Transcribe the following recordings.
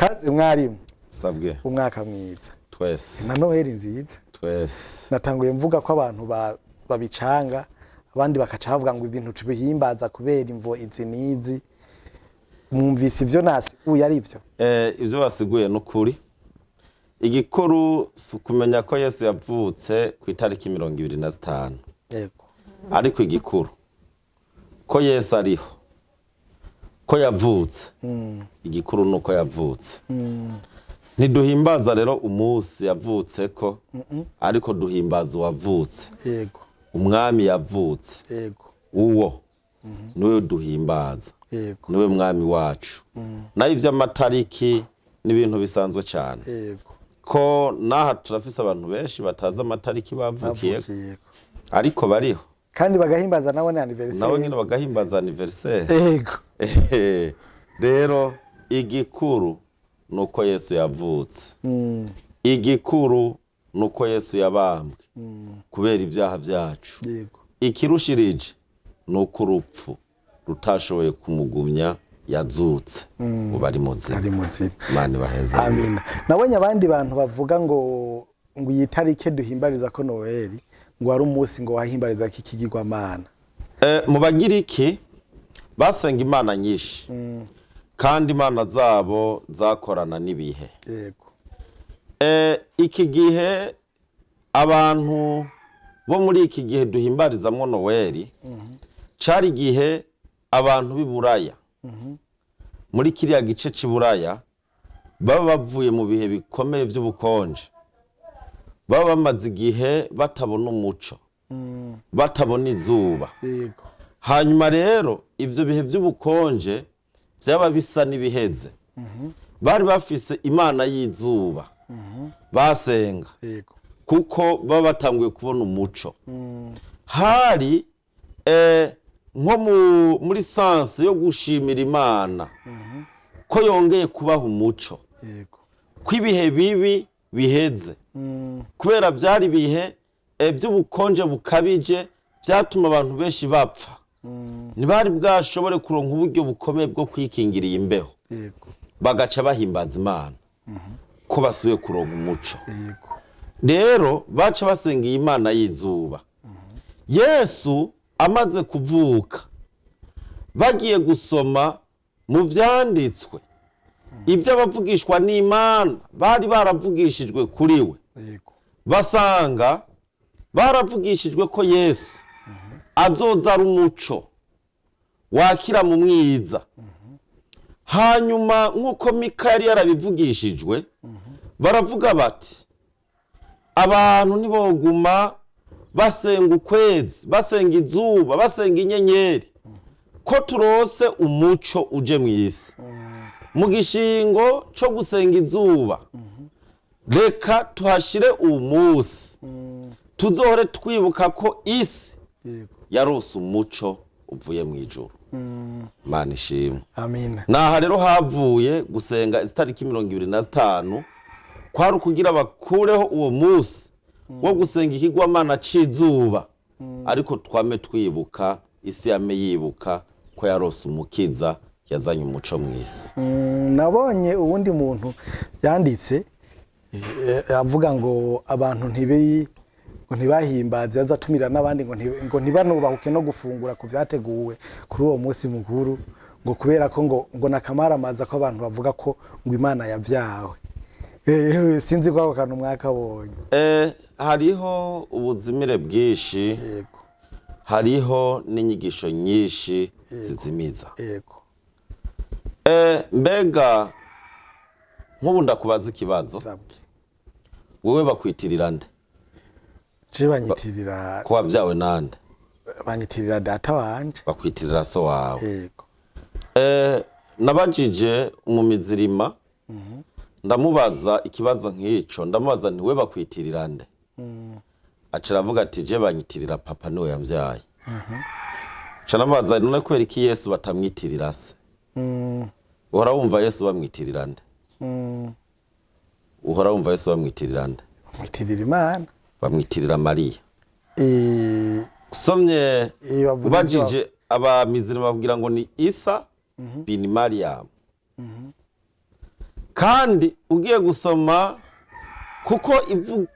Kaze mwarimu. Sabwe. Umwaka mwiza. Twese. Na Noheli nziza. Twese. Natanguye mvuga ko abantu babicanga, abandi bakaca bavuga ngo ibintu tubihimbaza kubera imvo izi n'izi. Mwumvise ivyo nasiguye ari byo? Ivyo basiguye n'ukuri. Igikuru si ukumenya ko Yesu yavutse ku itariki 25. Ariko igikuru ko Yesu ariho, ko yavutse. Igikuru ni uko yavutse. Ntiduhimbaza rero umunsi yavutse ko, ariko duhimbaza uwavutse. Umwami yavutse. Uwo niwe duhimbaza. Niwe mwami wacu. Nayo ivy'amatariki ni ibintu bisanzwe cyane. Ko naha turafise abantu benshi batazi amatariki bavukiyeko. Bavukiyeko. Ariko bariho. Kandi bagahimbaza nabo ni anniversaire. Nabo nyine bagahimbaza anniversaire. Rero igikuru ni uko Yesu yavutse. Igikuru ni uko Yesu yabambwe kubera ibyaha byacu. Ikirushirije ni uko urupfu rutashoboye kumugumya, yazutse, ubu ari muzima. Ari muzima. Imana ibaheze. Amina. Nabonye abandi bantu bavuga ngo iyi tariki duhimbariza ko Noheli ngo ari umunsi ngo wahimbariza ko ikigirwamana. Mu Bagiriki basenga imana nyinshi, kandi imana zabo zakorana n'ibihe. Iki gihe abantu bo muri iki gihe duhimbarizamwo Noweli cari igihe abantu b'i Buraya, muri kiriya gice c'i Buraya, baba bavuye mu bihe bikomeye vy'ubukonje, baba bamaze igihe batabona umuco, batabona izuba. Hanyuma rero ivyo bihe vy'ubukonje vyaba bisa n'ibiheze. Bari bafise imana y'izuba basenga, kuko baba batanguye kubona umuco. Hari nko muri sens yo gushimira Imana ko yongeye kubaha umuco, ko ibihe bibi biheze, kubera byari ibihe by'ubukonje bukabije byatuma abantu benshi bapfa. Ntibari bwashobore kuronka uburyo bukomeye bwo kwikingira iyi mbeho. Bagaca bahimbaza Imana ko basubiye kuronka umuco. Rero baca basenga iyi Imana y'izuba. Yesu amaze kuvuka, bagiye gusoma mu vyanditswe ibyo abavugishwa n'Imana bari baravugishijwe kuri we, basanga baravugishijwe ko Yesu azoza ari umuco wakira mu mwiza. Hanyuma nk'uko Mika yari yarabivugishijwe, baravuga bati: "Abantu ntiboguma basenga ukwezi, basenga izuba, basenga inyenyeri, ko turose umuco uje mu isi. Mu gishingo co gusenga izuba, reka tuhashire uwu munsi, tuzohore twibuka ko isi yarose umuco uvuye mu ijuru." Imana ishimwe. Amina. Naha rero havuye gusenga itariki 25, kwari ukugira bakureho uwo munsi wo gusenga ikigwamana c'izuba, ariko twame twibuka, isi yame yibuka ko yarose umukiza yazanye umuco mu isi. Nabonye uwundi muntu yanditse avuga ngo abantu ngo ntibahimbaze, aza atumira n'abandi ngo ntibanubahuke no gufungura ku vyateguwe kuri uwo munsi mukuru, ngo kubera ko ngo nakamaramaza ko abantu bavuga ko ngo Imana yavyawe. Sinzi ko ako kantu mwakabonye. Hariho ubuzimire bwinshi. Hariho n'inyigisho nyinshi zizimiza. Mbega nk'ubu ndakubaza ikibazo. Sabwe. Wowe bakwitirira nde? Je banyitirira Ko wavyawe nande? Banyitirira data wanje. Bakwitirira so wawe? Yego. Nabajije umumizirima, ndamubaza ikibazo nk'ico, ndamubaza nti: "We bakwitirira nde?" Aca aravuga ati: "Je banyitirira papa, niwe yamvyaye." Ca ndamubaza: "None kubera iki Yesu batamwitirira se?" Uhora wumva Yesu bamwitirira nde? Uhora wumva Yesu bamwitirira nde? Mwitirira Imana. Bamwitirira Mariya. Usomye bavuga ubajije abamizirima, bakubwira ngo ni Isa bin Mariam. Kandi Kandi ugiye gusoma, kuko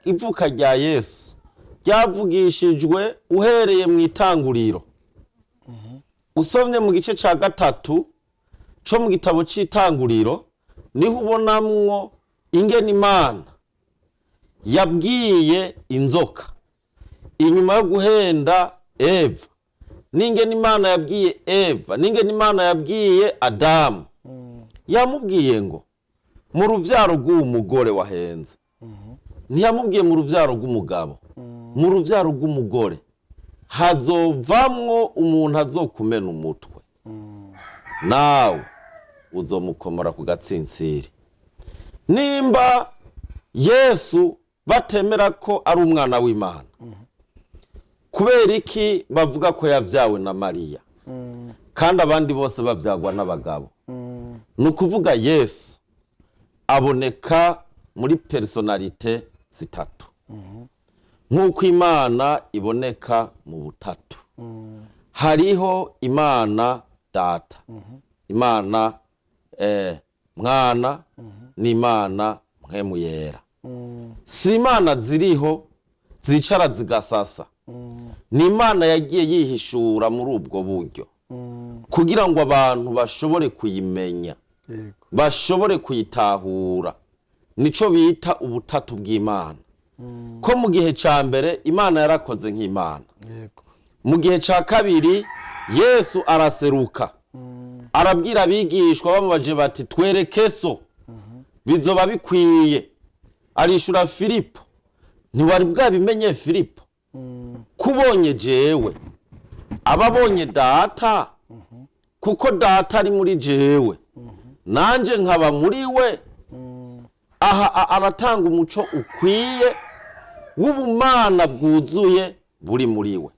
ivuka rya Yesu ryavugishijwe uhereye mu itanguriro. Usomye mu gice cya 3 cyo mu gitabo cy'itanguriro, niho ubonamwo ingene Imana yabwiye inzoka inyuma yo guhenda Eva, n'ingene Imana yabwiye Eva, n'ingene Imana yabwiye Adamu. Yamubwiye ngo mu ruvyaro rw'uwo mugore wahenze, ntiyamubwiye mu ruvyaro rw'umugabo, mu ruvyaro rw'umugore hazovamwo umuntu azokumena umutwe, nawe uzomukomora ku gatsintsiri. Nimba Yesu batemera ko ari umwana w'Imana, kubera iki bavuga ko yabyawe na Mariya kandi abandi bose babyagwa n'abagabo? Ni ukuvuga Yesu aboneka muri personnalités zitatu, nk'uko Imana iboneka mu butatu. Hariho Imana Data, Imana Mwana n'Imana Mpwemu Yera. Si Imana ziriho zicara zigasasa, ni Imana yagiye yihishura muri ubwo buryo kugira ngo abantu bashobore kuyimenya, bashobore kuyitahura. Nico bita ubutatu bw'Imana. Ko mu gihe cya mbere Imana yarakoze nk'Imana, mu gihe cya kabiri Yesu araseruka, arabwira abigishwa bamubaje bati: "Twereke so, bizoba bikwiye." Arishura Filipo: "Ntiwari bwabimenye Filipo, kubonye jewe ababonye Data, kuko Data ari muri jewe, nanje nkaba muri we." Aha aratanga umuco ukwiye w'ubumana bwuzuye buri muri we.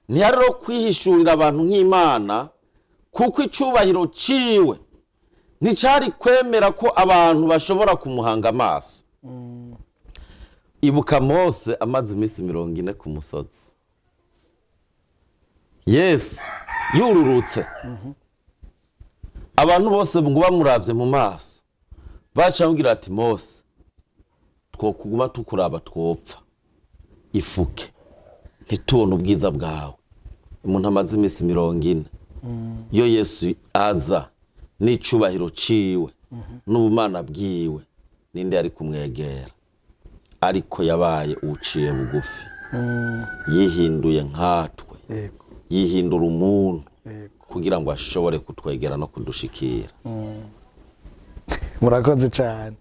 Ntiyari rero kwihishurira abantu nk'Imana, kuko icubahiro ciwe nticyari kwemera ko abantu bashobora kumuhanga amaso. Ibuka Mose amaze iminsi 40 ku musozi, Yesu yururutse, abantu bose ngo bamuravye mu maso baca bamubwira ati: "Mose, twokuguma tukuraba twopfa, ifuke ntitubone ubwiza bwawe." Umuntu amaze iminsi 40, iyo Yesu aza n'icubahiro ciwe n'ubumana bwiwe, ninde yari kumwegera? Ariko yabaye uciye bugufi, yihinduye nkatwe, yihindura umuntu kugira ngo ashobore kutwegera no kudushikira. Murakoze cyane.